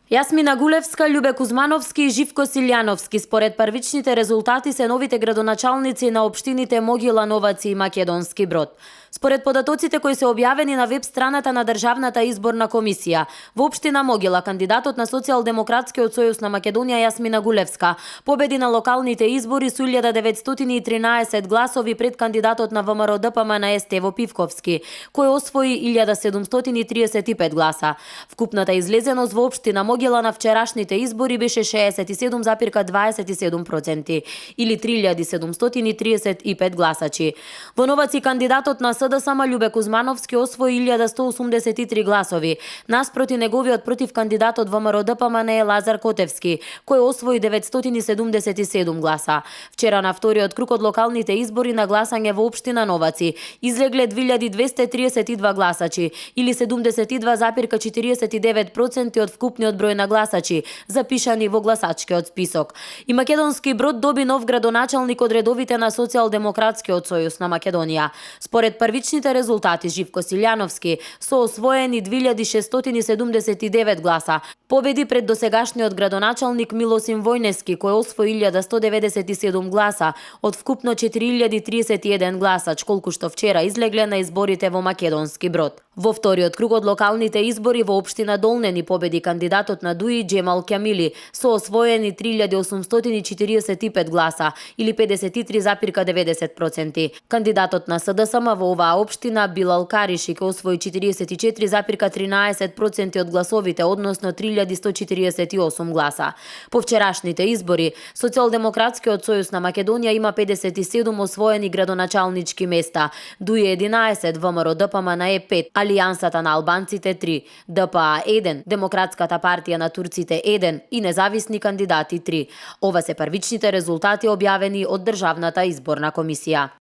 Јасмина Гулевска, Љубе Кузмановски и Живко Силјановски според првичните резултати се новите градоначалници на општините Могила, Новаци и Македонски Брод. Според податоците кои се објавени на веб страната на Државната изборна комисија, во општина Могила кандидатот на Социјалдемократскиот сојуз на Македонија Јасмина Гулевска победи на локалните избори со 1913 гласови пред кандидатот на ВМРО ДПМН Стево Пивковски, кој освои 1735 гласа. Вкупната излезеност во општина Могила на вчерашните избори беше 67,27% или 3735 гласачи. Во Новаци кандидатот на СДСМ Љубе Кузмановски освои 1183 гласови, наспроти неговиот против кандидатот ВМРО ДПМН Лазар Котевски, кој освои 977 гласа. Вчера на вториот круг од локалните избори на гласање во општина Новаци излегле 2232 гласачи или 72,49% од вкупниот број на гласачи запишани во гласачкиот список. И Македонски Брод доби нов градоначалник од редовите на Социјалдемократскиот сојуз на Македонија. Според првичните резултати Живко Силјановски со освоени 2679 гласа победи пред досегашниот градоначалник Милосим Војнески кој освои 1197 гласа од вкупно 4031 гласач колку што вчера излегле на изборите во Македонски Брод. Во вториот круг од локалните избори во општина Долнени победи кандидатот на ДУИ Џемал Кјамили со освоени 3845 гласа или 53,90%. Кандидатот на СДСМ во оваа општина Билал Кариши кој освои 44,13% од гласовите, односно 3148 гласа. По вчерашните избори, Социјалдемократскиот сојуз на Македонија има 57 освоени градоначалнички места, ДУИ 11, ВМРО ДПМН 5, Алијансата на албанците 3, ДПА 1, Демократската партија на турците 1 и независни кандидати 3. Ова се првичните резултати објавени од Државната изборна комисија.